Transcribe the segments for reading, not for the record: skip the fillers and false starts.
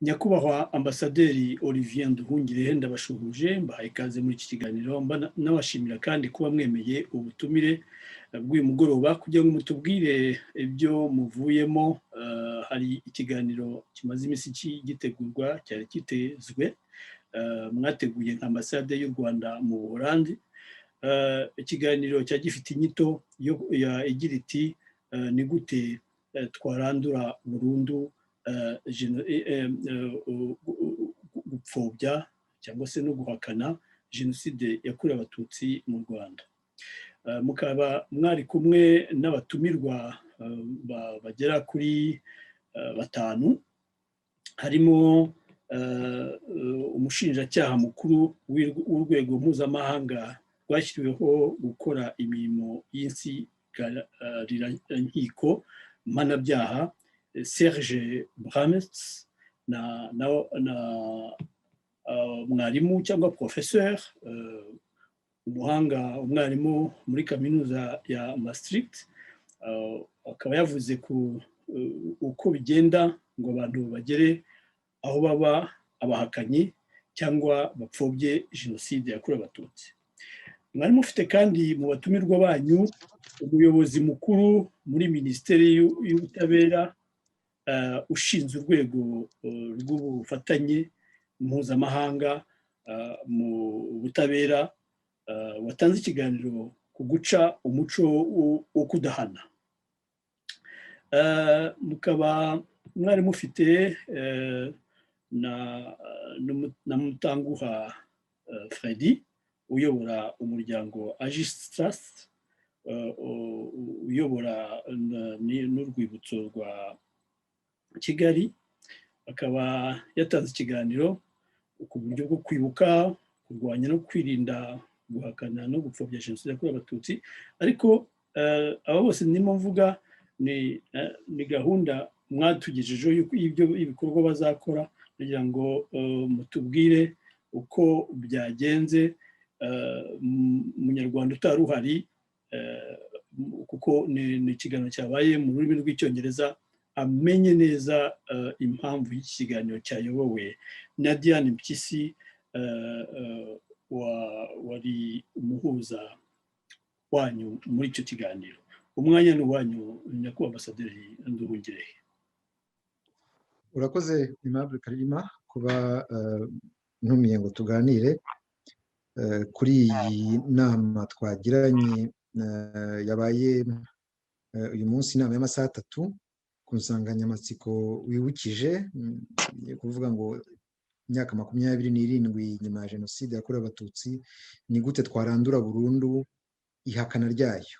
Nyakubahwa Ambasaderi Olivier Nduhungirehe, ndabashuhuje, mbahaye ikaze muri iki kiganiro, nabashimira kandi kuba mwemeye ubutumire bw'uyu mugoroba kugira ngo mutubwire ibyo muvuyemo. Hari ikiganiro kimaze iminsi gitegurwa, cyari kitezwe, mwateguye nka Ambasade y'u Rwanda mu Buholandi. Ikiganiro cyari gifite inyito igira iti: "Ni gute twarandura burundu gupfobya cyangwa se no guhakana Jenoside yakorewe Abatutsi mu Rwanda?" Mukaba mwari kumwe n'abatumirwa bagera kuri batanu, harimo umushinjacyaha mukuru w'urwego mpuzamahanga rwashyiriweho gukora imirimo y'insigarirankiko mpanabyaha, Serge Brammertz, na mwarimu cyangwa professeur, umuhanga, umwarimu muri Kaminuza ya Maastricht, akaba yavuze ku uko bigenda ngo abantu bagere aho baba abahakanyi cyangwa bapfobye Jenoside yakorewe Abatutsi. Mwari mufite kandi mu batumirwa banyu umuyobozi mukuru muri Minisiteri y'Ubutabera ushinzwe urwego rw'ubufatanye mpuzamahanga mu butabera, watanze ikiganiro ku guca umuco wo kudahana. Mukaba mwari mufite na Mutanguha Freddy, uyobora umuryango Aegis Trust, uyobora n'urwibutso rwa Kigali, akaba yatanze ikiganiro ku buryo bwo kwibuka, kurwanya no kwirinda guhakana no gupfobya Jenoside yakorewe Abatutsi. Ariko aba bose ndimo mvuga ni gahunda mwatugejejeho y'ibyo ibikorwa bazakora, kugira ngo mutubwire uko byagenze, Umunyarwanda utari uhari, kuko ni ikiganiro cyabaye mu rurimi rw'Icyongereza, amenye neza impamvu y'iki kiganiro cyayobowe na Diane Mpyisi, wari umuhuza wanyu muri icyo kiganiro. Umwanya ni uwanyu, Nyakubahwa Ambasaderi Nduhungirehe. Urakoze, Aimable Karirima, kuba ntumiye ngo tuganire kuri iyi nama twagiranye yabaye uyu munsi, inama y'amasaha 3 ku nsanganyamatsiko wibukije, kuvuga ngo imyaka 27 nyuma ya Jenoside yakorewe Abatutsi, ni gute twarandura burundu ihakana ryayo?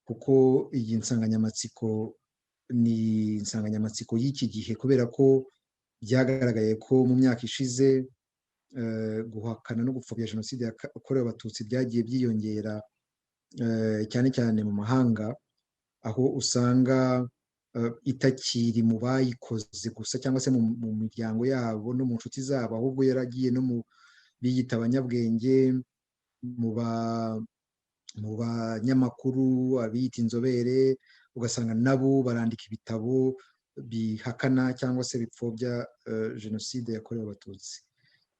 Kuko iyi nsanganyamatsiko ni insanganyamatsiko y'iki gihe, kubera ko byagaragaye ko mu myaka ishize guhakana no gupfobya Jenoside yakorewe Abatutsi byagiye byiyongera, cyane cyane mu mahanga, aho usanga itakiri mu bayikoze gusa cyangwa se mu miryango yabo no mu nshuti zabo, ahubwo yaragiye no mu biyita abanyabwenge, mu banyamakuru, abiyita inzobere, ugasanga nabo barandika ibitabo bihakana cyangwa se bipfobya Jenoside yakorewe Abatutsi.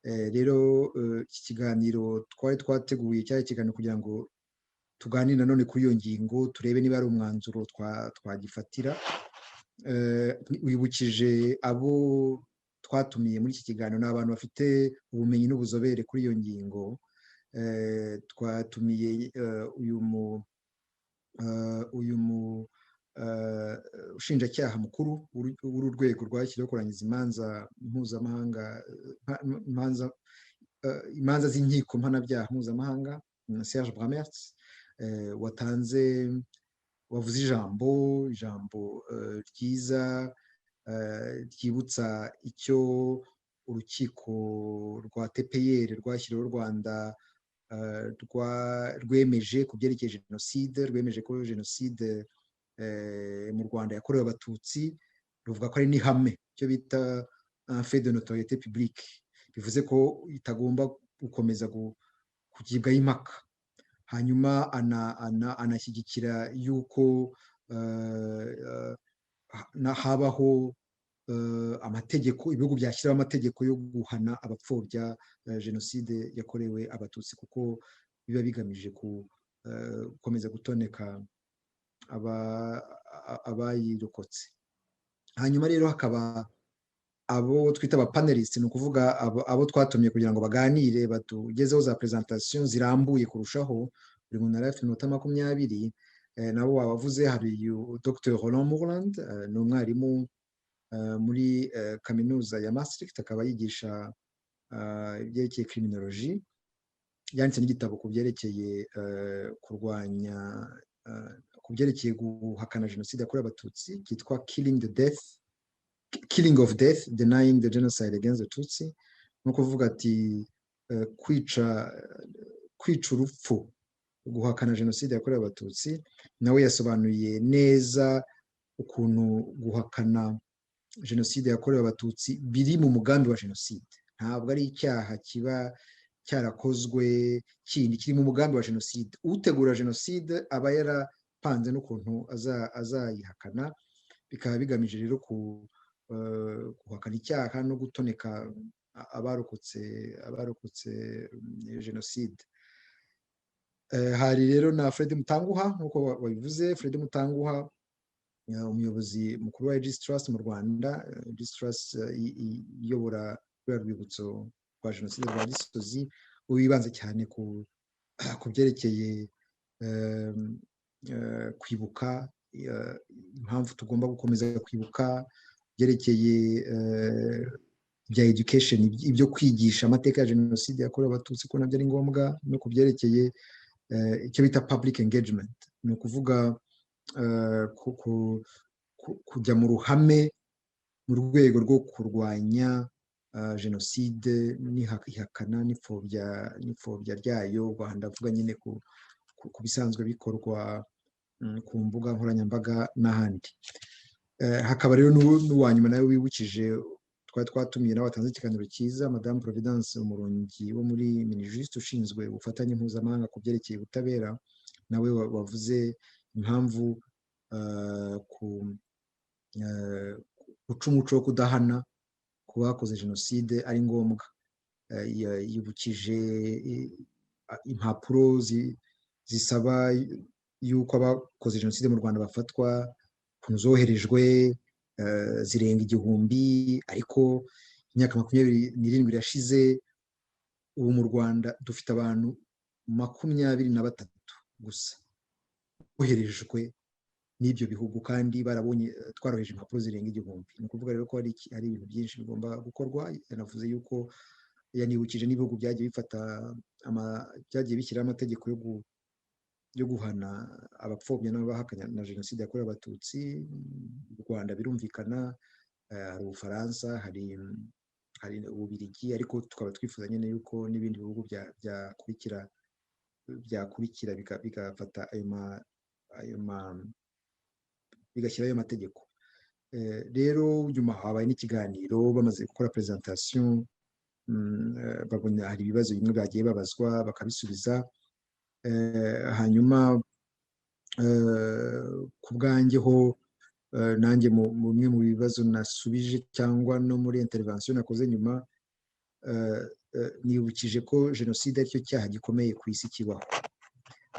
Rero iki kiganiro twari twateguye cyari ikiganiro kugira ngo tuganire nanone kuri iyo ngingo, turebe niba ari umwanzuro twagifatira. Wibukije abo twatumiye muri iki kiganiro, ni abantu bafite ubumenyi n'ubuzobere kuri iyo ngingo. Twatumiye uyu ushinjacyaha mukuru w'uru rwego rwashyiriweho kurangiza imanza mpuzamahanga, imanza z'inkiko mpanabyaha mpuzamahanga, Serge Brammertz, watanze, wavuze ijambo ryiza ryibutsa icyo urukiko rwa TPIR rwashyiriweho u Rwanda rwemeje ku byerekeye jenoside. Rwemeje ko jenoside mu Rwanda yakorewe Abatutsi, ruvuga ko ari n'ihame, icyo bita fait de notoriété publique, bivuze ko itagomba gukomeza kugibwaho impaka. Hanyuma anashyigikira yuko habaho Amategeko, ibihugu byashyiraho amategeko yo guhana abapfobya jenoside yakorewe Abatutsi, kuko biba bigamije gukomeza gutoneka abayirokotse. Hanyuma rero hakaba abo twita aba panélistes, ni ukuvuga abo twatumye kugira ngo baganire, batugezeho za présentation zirambuye kurushaho. Buri muntu yari afite iminota 20. Nabo wabavuze. Hari Dr Roland Moerland, ni umwarimu muri Kaminuza ya Maastricht, akaba yigisha ibyerekeye criminologie. Yanditse n'igitabo ku byerekeye kurwanya, ku byerekeye guhakana jenoside yakorewe Abatutsi, cyitwa Killing the Death, Killing of Death: Denying the Genocide Against the Tutsi. Ni ukuvuga ati kwica urupfu, guhakana jenoside yakorewe Abatutsi. Nawe yasobanuye neza ukuntu guhakana jenoside yakorewe Abatutsi biri mu mugambi wa jenoside. Ntabwo ari icyaha kiba cyarakozwe kindi, kiri mu mugambi wa jenoside. Utegura jenoside aba yarapanze n'ukuntu azayihakana. Bikaba bigamije rero guhakana icyaha no gutoneka abarokotse jenoside. Hari rero na Fred Mutanguha, nk'uko wabivuze. Fred Mutanguha, umuyobozi mukuru wa Aegis Trust mu Rwanda. Aegis Trust iyobora ruriya rwibutso rwa jenoside rwa Gisozi, wibanze cyane ku byerekeye kwibuka, impamvu tugomba gukomeza kwibuka, byerekeye bya education, ibyo kwigisha amateka ya jenoside yakorewe Abatutsi, ko nabyo ari ngombwa, no ku byerekeye icyo bita public engagement, ni ukuvuga kujya mu ruhame mu rwego rwo kurwanya jenoside n'ihakana n'ipfobya ryayo. Rwanda avuga nyine ku bisanzwe bikorwa ku mbuga nkoranyambaga n'ahandi. Hakaba rero n'uwa nyuma nawe wibukije twari twatumiye, nawe watanze ikiganiro cyiza, Madamu Providence Umurungi wo muri Minijust, ushinzwe ubufatanye mpuzamahanga ku byerekeye ubutabera, nawe wavuze impamvu ku guca umuco wo kudahana ku bakoze jenoside ari ngombwa. Yibukije impapuro zisaba yuko abakoze jenoside mu Rwanda bafatwa, ukuntu zoherejwe zirenga 1000, ariko imyaka 27 irashize. Ubu mu Rwanda dufite abantu 23 gusa boherejwe n'ibyo bihugu, kandi barabonye twaroheje impapuro zirenga 1000. Ni ukuvuga rero ko hari ibintu byinshi bigomba gukorwa. Yanavuze yuko, yanibukije n'ibihugu byagiye bifata, byagiye bishyiraho amategeko yo guhana abapfobya n'abahakana na jenoside yakorewe Abatutsi. Mu Rwanda birumvikana, hari Ubufaransa, hari Ububirigi, ariko tukaba twifuza nyine yuko n'ibindi bihugu byakurikira bigafata ayo bigashyiraho ayo mategeko. Rero nyuma habaye n'ikiganiro. Bamaze gukora présentation, babona hari ibibazo bimwe bagiye babazwa bakabisubiza. Hanyuma ku bwanjye ho, nanjye mu bimwe mu bibazo nasubije cyangwa no muri intervention nakoze nyuma, nibukije ko jenoside aricyo cyaha gikomeye ku isi kibaho.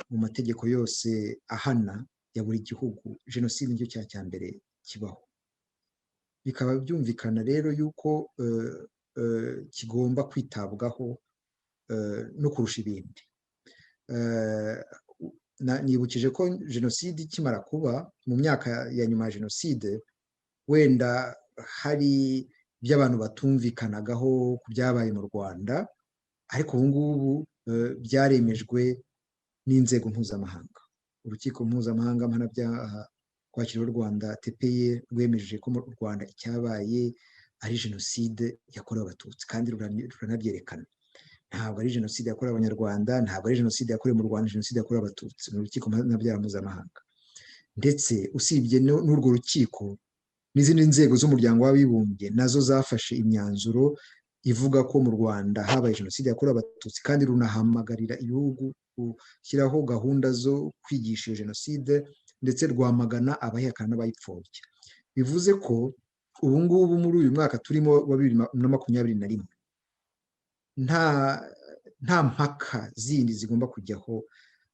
Mu mategeko yose ahana ya buri gihugu, jenoside nicyo cyaha cya mbere kibaho. Bikaba byumvikana rero yuko kigomba kwitabwaho no kurusha ibindi. Nibukije ko jenoside ikimara kuba, mu myaka ya nyuma ya jenoside, wenda hari ibyo abantu batumvikanagaho ku byabaye mu Rwanda, ariko ubu ngubu byaremejwe n'inzego mpuzamahanga. Urukiko Mpuzamahanga Mpanabyaha rwakiriweho u Rwanda, TPIR, rwemeje ko mu Rwanda icyabaye ari jenoside yakorewe Abatutsi, kandi ruranabyerekana. Ntabwo ari jenoside yakorewe Abanyarwanda, ntabwo ari jenoside yakorewe mu Rwanda, jenoside yakorewe Abatutsi mu rukiko mpanabyaha mpuzamahanga. Ndetse usibye n'urwo rukiko, n'izindi nzego z'Umuryango w'Abibumbye nazo zafashe imyanzuro ivuga ko mu Rwanda habaye jenoside yakorewe Abatutsi, kandi runahamagarira ibihugu gushyiraho gahunda zo kwigisha iyo jenoside, ndetse rwamagana abayihakana n'abayipfobya. Bivuze ko Ubu ngubu muri uyu mwaka turimo wa 2021, nta mpaka zindi zigomba kujyaho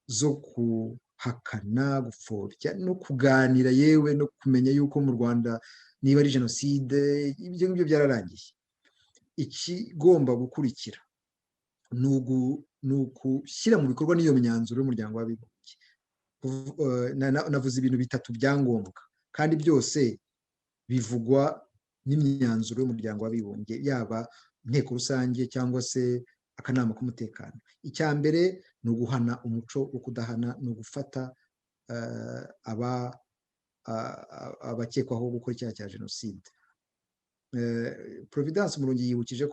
zo guhakana, gupfobya no kuganira, yewe no kumenya yuko mu Rwanda niba ari jenoside. Ibyo ngibyo byararangiye. Ikigomba gukurikira ni ukushyira mu bikorwa n'iyo myanzuro y'Umuryango w'Abibumbye. Navuze ibintu bitatu bya ngombwa, kandi byose bivugwa n'imyanzuro y'Umuryango w'Abibumbye, yaba Inteko Rusange cyangwa se Akanama k'Umutekano. Icya mbere ni uguhana umuco wo kudahana, ni ugufata abakekwaho gukora icyaha cya jenoside. Providence Umurungi yibukije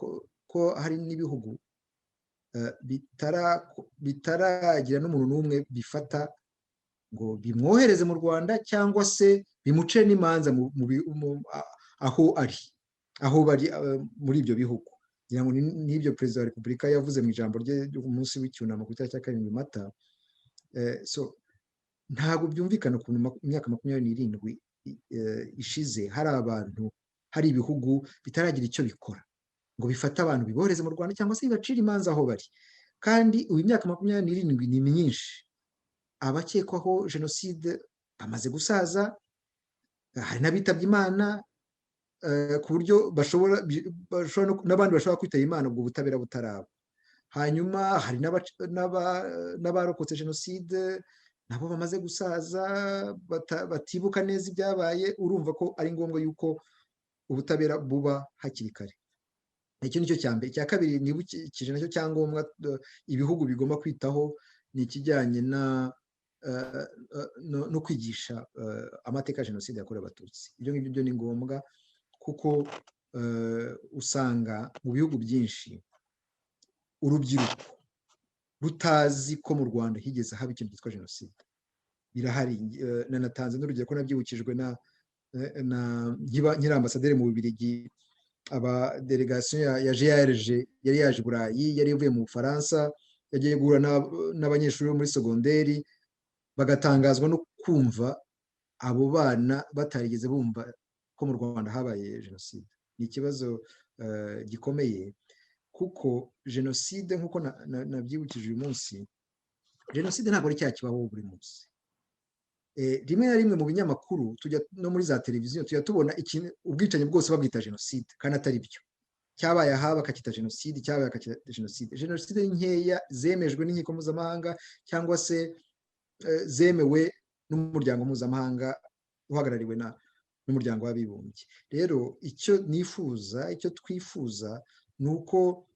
ko hari n'ibihugu bitaragira n'umuntu n'umwe bifata ngo bimwohereze mu Rwanda cyangwa se bimuce n'imanza aho ari, aho bari muri ibyo bihugu. Ngira ngo n'ibyo Perezida wa Repubulika yavuze mu ijambo rye umunsi w'icyunamo ku itariki ya 7 Mata. So ntabwo byumvikana ukuntu imyaka 27 ishize hari abantu, hari ibihugu bitaragira icyo bikora ngo bifate abantu bibohereze mu Rwanda cyangwa se bibacire imanza aho bari. Kandi ubu imyaka 27 ni myinshi. Abakekwaho jenoside bamaze gusaza, hari n'abitabye Imana, ku buryo bashobora n'abandi bashobora kwitaba Imana ubwo butabera butaraba. Hanyuma hari n'abarokotse jenoside nabo bamaze gusaza, batibuka neza ibyabaye. Urumva ko ari ngombwa yuko ubutabera buba hakiri kare. Icyo ni cyo cya mbere. Icya kabiri nibukije nacyo cyangombwa ibihugu bigomba kwitaho ni ikijyanye no kwigisha amateka ya jenoside yakorewe Abatutsi. Ibyo ngibyo byo ni ngombwa, kuko usanga mu bihugu byinshi urubyiruko rutazi ko mu Rwanda higeze haba ikintu cyitwa jenoside. Birahari. Nanatanze n'urugero ko nabyibukijwe na nkiri ambasaderi mu Bubiligi, aba délégation ya GAERG yari yaje i Burayi, yari ivuye mu Bufaransa, yagiye guhura n'abanyeshuri bo muri segonderi, bagatangazwa no kumva abo bana batarigeze bumva ko mu Rwanda habaye jenoside. Ni ikibazo gikomeye, kuko jenoside, nk'uko nabyibukije uyu munsi, jenoside ntabwo ari icyaha kibaho buri munsi. Rimwe na rimwe mu binyamakuru tujya no muri za televiziyo tujya tubona ubwicanyi bwose babwita jenoside kandi atari byo. Cyabaye aha bakacyita jenoside, cyabaye bakacyita jenoside. Jenoside nkeya zemejwe n'inkiko mpuzamahanga cyangwa se zemewe n'umuryango mpuzamahanga uhagarariwe n'Umuryango w'Abibumbye. Rero icyo nifuza, icyo twifuza, ni uko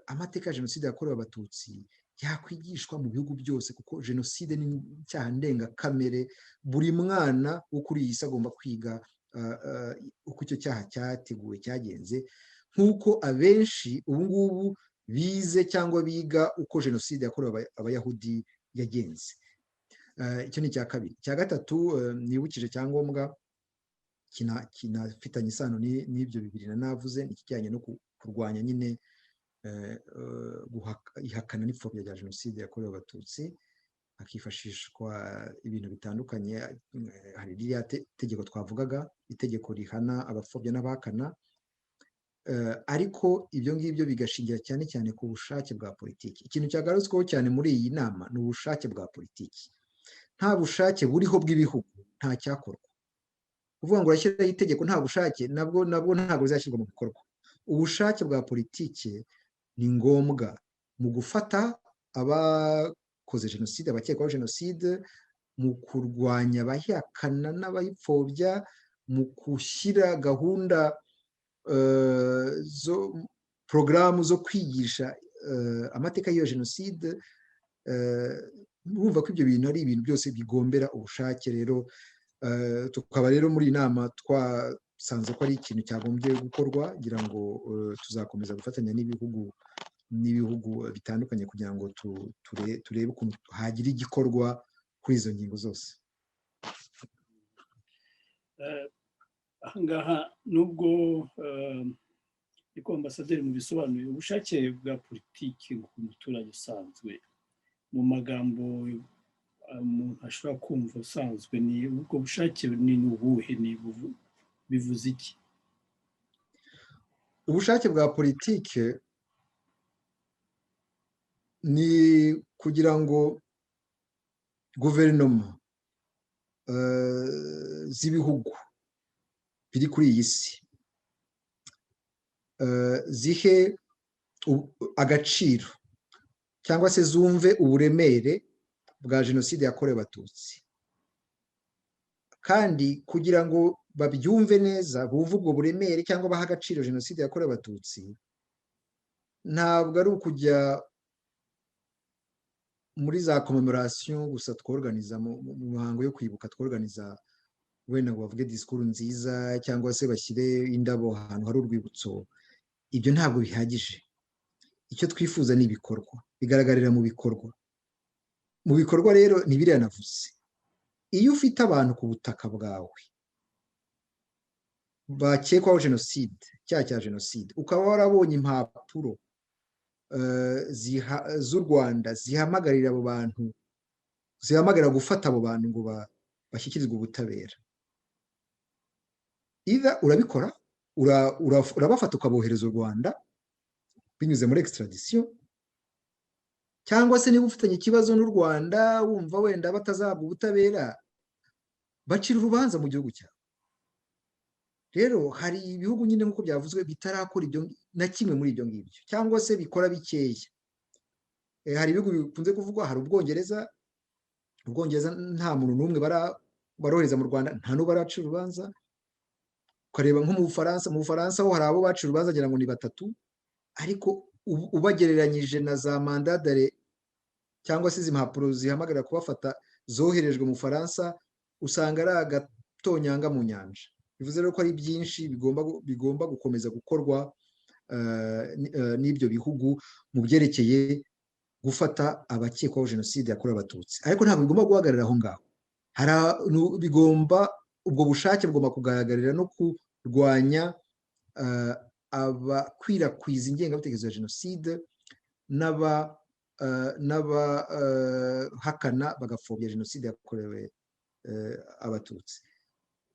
amateka ya jenoside yakorewe Abatutsi yakwigishwa mu bihugu byose, kuko jenoside ni icyaha ndengakamere. Buri mwana wo kuri iyi si agomba kwiga uko icyo cyaha cyateguwe, cyagenze, nk'uko abenshi ubu ngubu bize cyangwa biga uko jenoside yakorewe Abayahudi yagenze. Icyo ni icya kabiri. Icya gatatu nibukije cyangombwa kinafitanye isano n'ibyo bibiri na navuze ni ikijyanye no kurwanya nyine ihakana n'ipfobya rya jenoside yakorewe Abatutsi, hakifashishwa ibintu bitandukanye. Hari ririya tegeko twavugaga, itegeko rihana abapfobya n'abahakana, ariko ibyo ngibyo bigashingira cyane cyane ku bushake bwa politiki. Ikintu cyagarutsweho cyane muri iyi nama ni ubushake bwa politiki. Nta bushake buriho bw'ibihugu, nta cyakorwa. Kuvuga ngo urashyiraho itegeko nta bushake, nabwo ntabwo bizashyirwa mu bikorwa. Ubushake bwa politiki ni ngombwa mu gufata abakoze jenoside, abakekwaho jenoside, mu kurwanya abayihakana n'abayipfobya, mu gushyira gahunda zo porogaramu zo kwigisha amateka y'iyo jenoside. Urumva ko ibyo bintu ari ibintu byose bigombera ubushake. Rero tukaba rero muri iyi nama twasanze ko ari ikintu cyagombye gukorwa, kugira ngo tuzakomeza gufatanya n'ibihugu bitandukanye kugira ngo turebe ukuntu hagira igikorwa kuri izo ngingo zose. Ahangaha nubwo niko ambasaderi mu bisobanuye, ubushake bwa politiki ku muturage usanzwe, mu magambo umuntu ashobora kumva usanzwe, ni ubwo bushake ni ubuhe? Ni Bivuze iki? Ubushake bwa politike ni kugira ngo guverinoma z'ibihugu biri kuri iyi si zihe agaciro cyangwa se zumve uburemere bwa Jenoside yakorewe Abatutsi. Kandi kugira ngo babyumve neza, bumve ubwo buremere cyangwa bahe agaciro Jenoside yakorewe Abatutsi, ntabwo ari ukujya muri za commémoration gusa tworganiza, mu mihango yo kwibuka tworganiza, wenda ngo bavuge disikuru nziza cyangwa se bashyire indabo ahantu hari urwibutso. Ibyo ntabwo bihagije. Icyo twifuza ni ibikorwa, bigaragarira mu bikorwa. Mu bikorwa rero ni biriya navuze: iyo ufite abantu ku butaka bwawe bakekwaho jenoside, icyaha cya jenoside, ukaba warabonye impapuro z'u Rwanda zihamagarira abo bantu, zihamagarira gufata abo bantu ngo bashyikirizwe ubutabera, urabikora, urabafata ukabohereza u Rwanda binyuze muri extradition, cyangwa se niba ufitanye ikibazo n'u Rwanda, wumva wenda batazahabwa ubutabera, bacira urubanza mu gihugu cyawe. Rero hari ibihugu nyine, nk'uko byavuzwe, bitarakora ibyo na kimwe muri ibyo ngibyo cyangwa se bikora bikeya. Hari ibihugu bikunze kuvugwa, hari Ubwongereza. Ubwongereza nta muntu n'umwe barohereza mu Rwanda, nta n'uwo baracira urubanza. Ukareba nko mu Bufaransa, mu Bufaransa ho hari abo bacira urubanza, ngira ngo ni batatu, ariko ubagereranyije na za mandat d'arrêt cyangwa se izi mpapuro zihamagarira kubafata zoherejwe mu Bufaransa, usanga ari agatonyanga mu nyanja. Bivuze rero ko ari byinshi bigomba gukomeza gukorwa n'ibyo bihugu mu byerekeye gufata abakekwaho Jenoside yakorewe Abatutsi. Ariko ntabwo bigomba guhagarara aho ngaho. Bigomba, ubwo bushake bugomba kugaragarira no kurwanya abakwirakwiza ingengabitekerezo ya jenoside n'abahakana bagapfobya Jenoside yakorewe Abatutsi.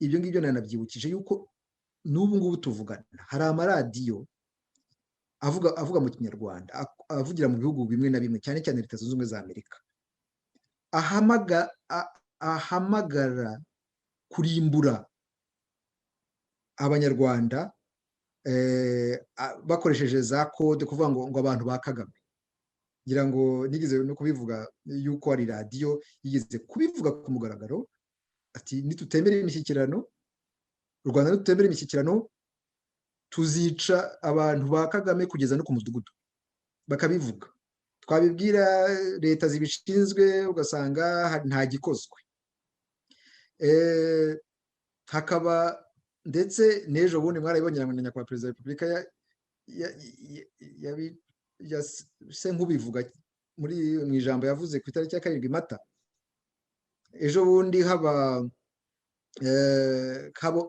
Ibyo ngibyo nanabyibukije yuko n'ubu ngubu tuvugana hari amaradiyo avuga mu Kinyarwanda, avugira mu bihugu bimwe na bimwe, cyane cyane Leta Zunze Ubumwe za Amerika, ahamagara kurimbura Abanyarwanda bakoresheje za code, kuvuga ngo abantu ba Kagame. Ngira ngo nigeze no kubivuga yuko hari radiyo yigeze kubivuga ku mugaragaro ati: "Nitutemera imishyikirano, u Rwanda nitutemera imishyikirano, tuzica abantu ba Kagame kugeza no ku mudugudu." Bakabivuga, twabibwira leta zibishinzwe, ugasanga nta gikozwe. Hakaba ndetse n'ejo bundi mwarabibonye na nyakubahwa Perezida wa Repubulika se nk'ubivuga muri mu ijambo yavuze ku itariki ya 7 Mata ejo bundi, haba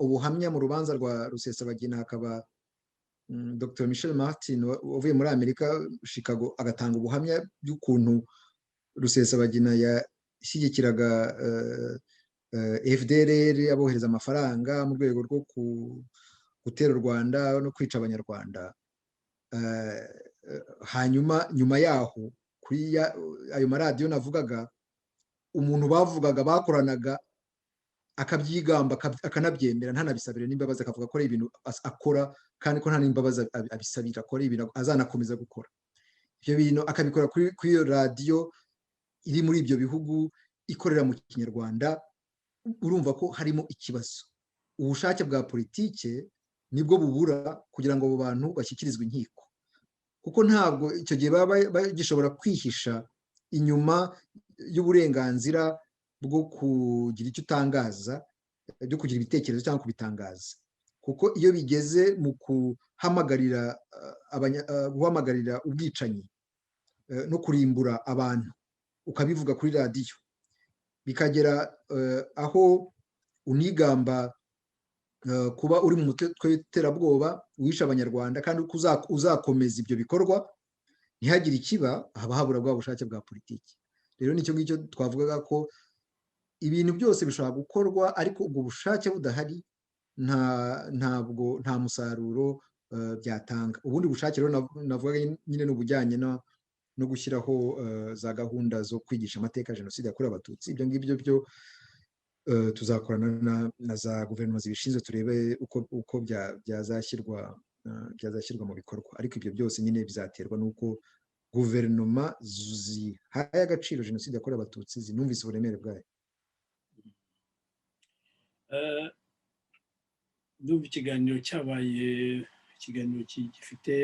ubuhamya mu rubanza rwa Rusesabagina, hakaba Dr Michel Martin wavuye muri Amerika, Chicago, agatanga ubuhamya by'ukuntu Rusesabagina yashyigikiraga FDLR, abohereza amafaranga mu rwego rwo gutera u Rwanda no kwica Abanyarwanda. Hanyuma nyuma yaho, kuri ayo maradiyo navugaga, umuntu bavugaga bakoranaga akabyigamba, akanabyemera, ntanabisabire n'imbabazi, akavuga ko ari ibintu akora kandi ko nta n'imbabazi abisabira, akora ibintu azanakomeza gukora. Ibyo bintu akabikora kuri iyo radiyo iri muri ibyo bihugu ikorera mu Kinyarwanda. Urumva ko harimo ikibazo. Ubushake bwa politike nibwo bubura kugira ngo abo bantu bashyikirizwe inkiko, kuko ntabwo icyo gihe baba bagishobora kwihisha inyuma y'uburenganzira bwo kugira icyo utangaza, byo kugira ibitekerezo cyangwa kubitangaza, kuko iyo bigeze mu guhamagarira ubwicanyi no kurimbura abantu, ukabivuga kuri radiyo, bikagera aho unigamba kuba uri mu mutwe w'iterabwoba wishe Abanyarwanda, kandi uzakomeza ibyo bikorwa ntihagire ikiba, haba habura bwa bushake bwa politiki. Rero nicyo ngicyo twavugaga ko ibintu byose bishobora gukorwa, ariko ubwo bushake budahari. Ntabwo nta musaruro byatanga. Ubundi bushake rero navuga nyine ni ubujyanye no gushyiraho za gahunda zo kwigisha amateka ya Jenoside yakorewe Abatutsi. Ibyo ngibyo byo tuzakorana na za guverinoma zibishinzwe, turebe uko byazashyirwa mu bikorwa. Ariko ibyo byose nyine bizaterwa n'uko guverinoma zihaye agaciro Jenoside yakorewe Abatutsi, zinumvise uburemere bwayo. Ndumva ikiganiro cyabaye ikiganiro gifite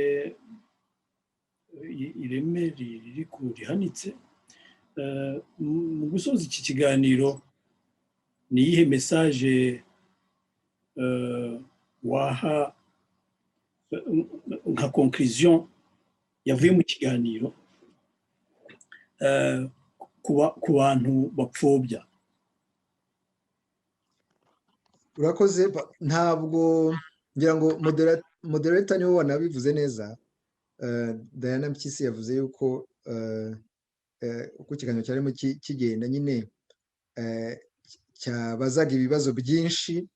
ireme riri ku rihanitse. Mu gusoza iki kiganiro, ni iyihe message waha nka conclusion yavuye mu kiganiro ku bantu bapfobya? Urakoze. Ntabwo ngira ngo moderator niwe wanabivuze neza. Diana Mpyisi yavuze yuko uko ikiganiro cyarimo kigenda nyine cyabazaga ibibazo byinshi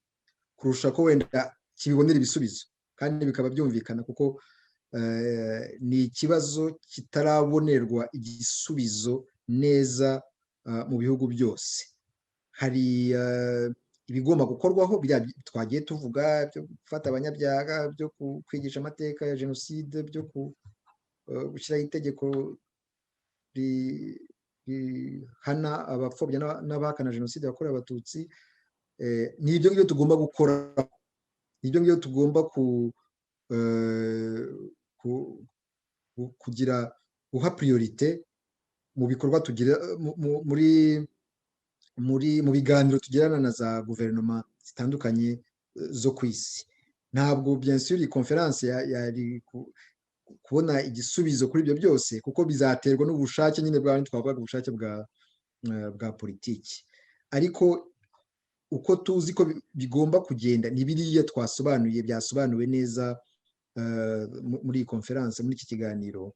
kurusha ko wenda kibibonera ibisubizo, kandi bikaba byumvikana kuko ni ikibazo kitarabonerwa igisubizo neza mu bihugu byose. Hari ibigomba gukorwaho twagiye tuvuga, byo gufata abanyabyaha, byo kwigisha amateka ya jenoside, byo gushyiraho itegeko rihana abapfobya n'abahakana Jenoside yakorewe Abatutsi. Ni ibyo ngibyo tugomba gukora, ni ibyo ngibyo tugomba kugira guha priorité mu bikorwa tugira muri mu biganiro tugirana na za guverinoma zitandukanye zo ku isi. Ntabwo, bien sûr, iyi conférence yari kubona igisubizo kuri ibyo byose, kuko bizaterwa n'ubushake nyine bwa twavugaga, ubushake bwa politiki. Ariko uko tuzi ko bigomba kugenda ni biriya twasobanuye, byasobanuwe neza muri iyi conférence, muri iki kiganiro.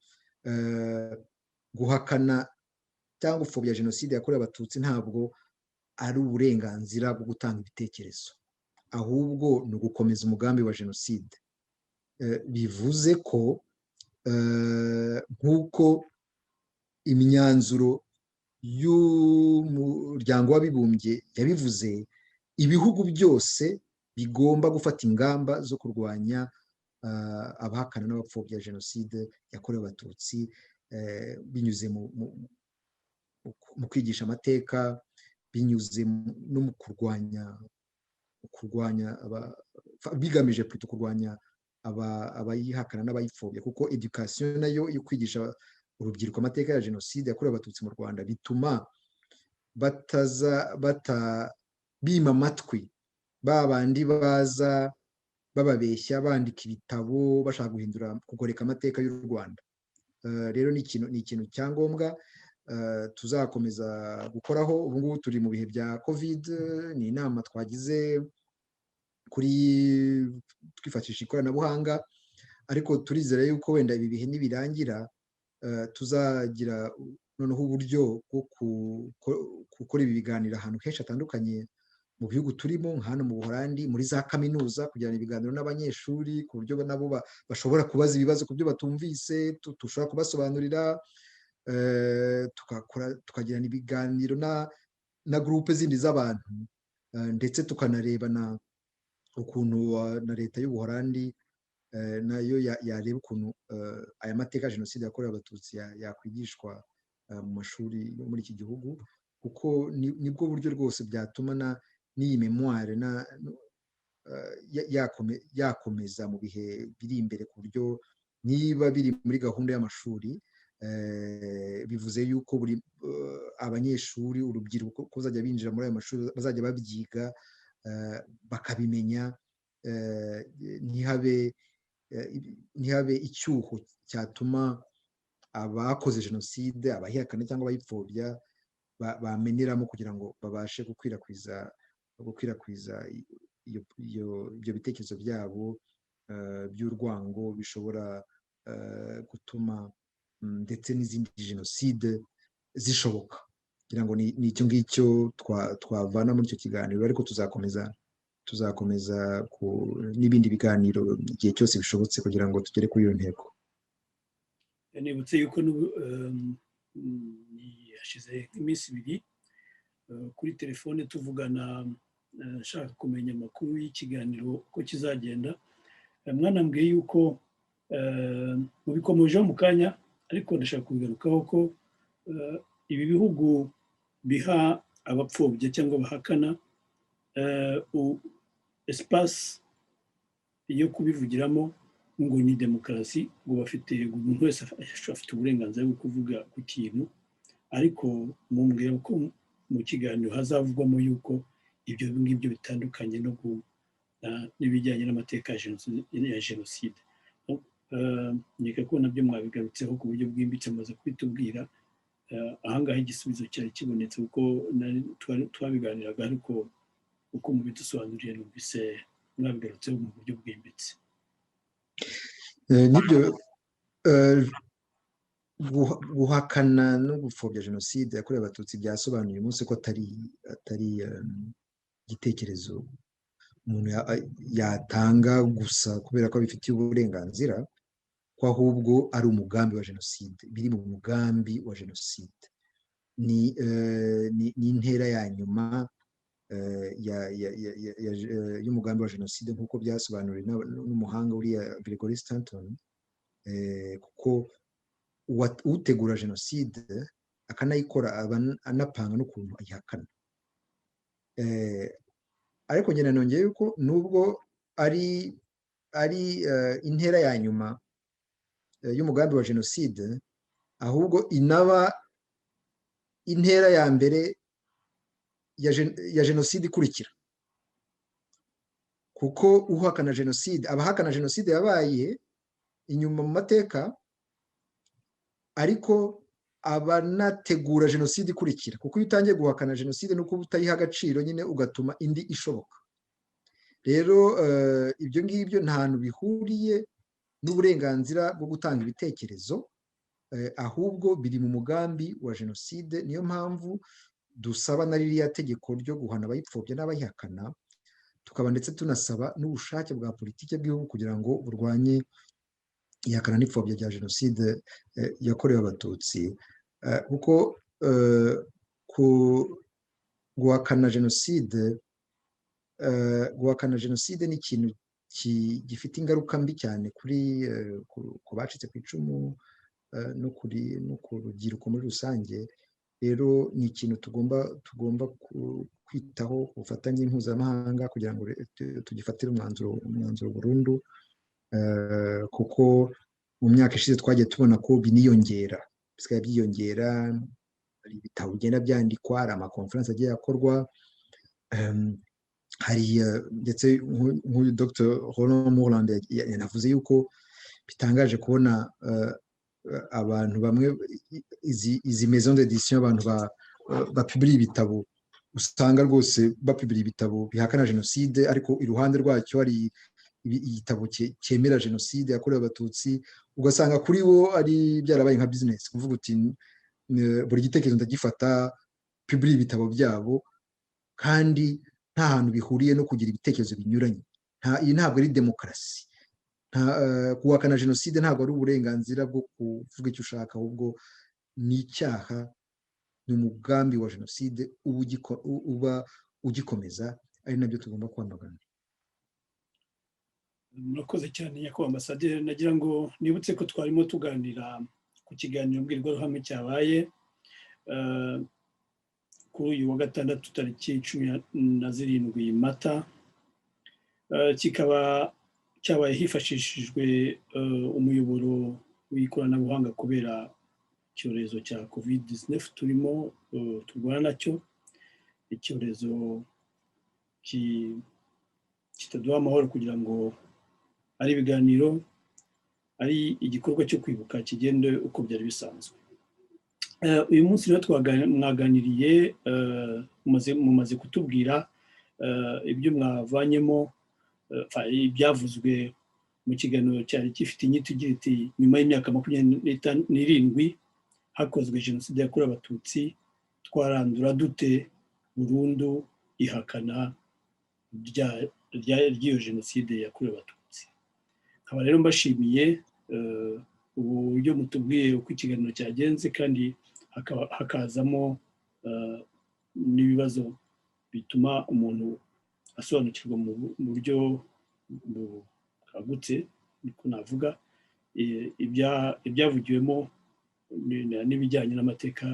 Guhakana cyangwa gupfobya Jenoside yakorewe Abatutsi ntabwo ari uburenganzira bwo gutanga ibitekerezo, ahubwo ni ugukomeza umugambi wa jenoside. Bivuze ko nk'uko imyanzuro y'Umuryango w'Abibumbye yabivuze, ibihugu byose bigomba gufata ingamba zo kurwanya abahakana n'abapfobya Jenoside yakorewe Abatutsi, binyuze mu kwigisha amateka, binyuze no mu kurwanya, bigamije kurwanya abayihakana n'abayipfobya, kuko éducation nayo yo kwigisha urubyiruko amateka ya Jenoside yakorewe Abatutsi mu Rwanda bituma bataza bata bima amatwi ba bandi baza bababeshya, bandika ibitabo bashaka guhindura, kugoreka amateka y'u Rwanda. Rero ni ikintu cya ngombwa tuzakomeza gukoraho. Ubu ngubu turi mu bihe bya Covid, ni inama twagize kuri twifashisha ikoranabuhanga, ariko turizera yuko wenda ibi bihe nibirangira tuzagira noneho uburyo bwo gukora ibi biganiro ahantu henshi hatandukanye mu bihugu turimo, nka hano mu Buholandi, muri za kaminuza, kugirana ibiganiro n'abanyeshuri ku buryo nabo bashobora kubaza ibibazo ku byo batumvise, dushobora kubasobanurira, tukagirana ibiganiro na groupe zindi z'abantu, ndetse tukanareba na ukuntu na leta y'Ubuholandi nayo yareba ukuntu aya mateka ya Jenoside yakorewe Abatutsi yakwigishwa mu mashuri yo muri iki gihugu, kuko nibwo buryo rwose byatuma n'iyi mémoire yakomeza mu bihe biri imbere, ku buryo niba biri muri gahunda y'amashuri, bivuze yuko buri abanyeshuri, urubyiruko bazajya binjira muri ayo mashuri bazajya babyiga, bakabimenya, ntihabe icyuho cyatuma abakoze jenoside, abahihakana cyangwa abayipfobya bameneramo kugira ngo babashe gukwirakwiza ibyo bitekerezo byabo by'urwango bishobora gutuma ndetse n'izindi jenoside zishoboka. Kugira ngo ni icyo ngicyo twavana muri icyo kiganiro, ariko tuzakomeza. Tuzakomeza n'ibindi biganiro igihe cyose bishobotse kugira ngo tugere kuri iyo ntego. Nibutse yuko hashize nk'iminsi 2 kuri telefone tuvugana, nshaka kumenya amakuru y'ikiganiro uko kizagenda. Mwanambwiye yuko mubikomojeho mu kanya, ariko ndashaka kubigarukaho, ko ibi bihugu biha abapfobya cyangwa bahakana espace yo kubivugiramo ngo ni demokarasi, ngo bafite, umuntu wese afite uburenganzira bwo kuvuga ku kintu, ariko mumbwira ko mu kiganiro hazavugwamo yuko ibyo ngibyo bitandukanye no n'ibijyanye n'amateka ya jenoside. Nkeka ko nabyo mwabigarutseho ku buryo bwimbitse, mumaze kubitubwira. Ahangaha igisubizo cyari kibonetse kuko twabiganiraga, ariko uko mubidusobanuriye numvise mwabigarutseho mu buryo bwimbitse. Nibyo, guhakana no gupfobya Jenoside yakorewe Abatutsi byasobanuye uyu munsi ko atari igitekerezo umuntu yatanga gusa kubera ko abifitiye uburenganzira, ko ahubwo ari umugambi wa jenoside, biri mu mugambi wa jenoside, ni intera ya nyuma y'umugambi wa jenoside, nk'uko byasobanuriwe n'umuhanga uriya Gregory Stanton, kuko utegura jenoside akanayikora aba anapanga n'ukuntu ayihakana. Ariko ngenda nongeye yuko nubwo ari intera ya nyuma y'umugambi wa jenoside, ahubwo inaba intera ya mbere ya jenoside ikurikira, kuko uhakana jenoside aba ahakana jenoside yabaye inyuma mu mateka, ariko abanategura jenoside ikurikira, kuko iyo utangiye guhakana jenoside nuko uba utayiha agaciro nyine, ugatuma indi ishoboka. Rero ibyo ngibyo nta hantu bihuriye n'uburenganzira bwo gutanga ibitekerezo, ahubwo biri mu mugambi wa jenoside. Niyo mpamvu dusaba na ririya tegeko ryo guhana abayipfobya n'abayihakana, tukaba ndetse tunasaba n'ubushake bwa politiki bw'igihugu kugira ngo burwanye ihakana n'ipfobya rya Jenoside yakorewe Abatutsi, kuko guhakana jenoside ni ikintu gifite ingaruka mbi cyane kuri ku bacitse ku icumu no ku rubyiruko muri rusange. Rero ni ikintu tugomba kwitaho ku bufatanye mpuzamahanga kugira ngo tugifatire umwanzuro burundu, kuko mu myaka ishize twagiye tubona ko biniyongera, bisigaye byiyongera. Hari ibitabo bigenda byandikwa, hari amakonferensi agiye akorwa, hari ndetse nk'uyu Dr Roland Moreland yanavuze yuko bitangaje kubona abantu bamwe, izi maison d'édition, abantu bapubliye ibitabo, usanga rwose bapubliye ibitabo bihakana jenoside, ariko iruhande rwacyo hari igitabo cyemera Jenoside yakorewe Abatutsi. Ugasanga kuri bo ari byarabaye nka business, kuvuga uti buri gitekerezo ndagifata, publiye ibitabo byabo, kandi nta hantu bihuriye no kugira ibitekerezo binyuranye. Iyi ntabwo ari demokarasi. Guhakana jenoside ntabwo ari uburenganzira bwo kuvuga icyo ushaka, ahubwo ni icyaha, ni umugambi wa jenoside uba ugikomeza, ari nabyo tugomba kwamagana. Murakoze cyane, nyakubahwa ambasaderi. Nagira ngo nibutse ko twarimo tuganira ku kiganiro mbwirwaruhame cyabaye kuri uyu wa gatandatu tariki 17 Mata, kikaba cyabaye hifashishijwe umuyoboro w'ikoranabuhanga kubera icyorezo cya COVID 19 turimo turwana nacyo, icyorezo kitaduha amahoro, kugira ngo ari ibiganiro, ari igikorwa cyo kwibuka kigende uko byari bisanzwe. Uyu munsi rero mwaganiriye, mumaze kutubwira ibyo mwavanyemo, ibyavuzwe mu kiganiro cyari gifite inyito igira iti: "Nyuma y'imyaka 27 hakozwe Jenoside yakorewe Abatutsi, twarandura dute burundu ihakana ry'iyo jenoside yakorewe Abatutsi. Nkaba rero mbashimiye uburyo mutubwiye uko ikiganiro cyagenze, kandi hakazamo n'ibibazo bituma umuntu asobanukirwa mu buryo bwagutse, niko navuga, ibyavugiwemo n'ibijyanye n'amateka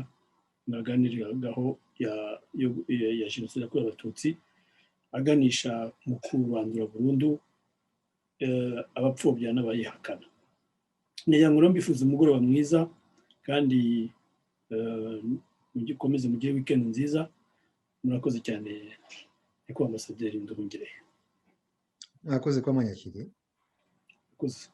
mwaganiragaho ya jenoside yakorewe Abatutsi, aganisha mu kurandura burundu abapfobya n'abayihakana. Ngira ngo mbifuza umugoroba mwiza, kandi mukomeze mugire weekend nziza. Murakoze cyane, nyakubahwa Ambasaderi Nduhungirehe. Mwakoze kuba mwanyakiriye. Murakoze.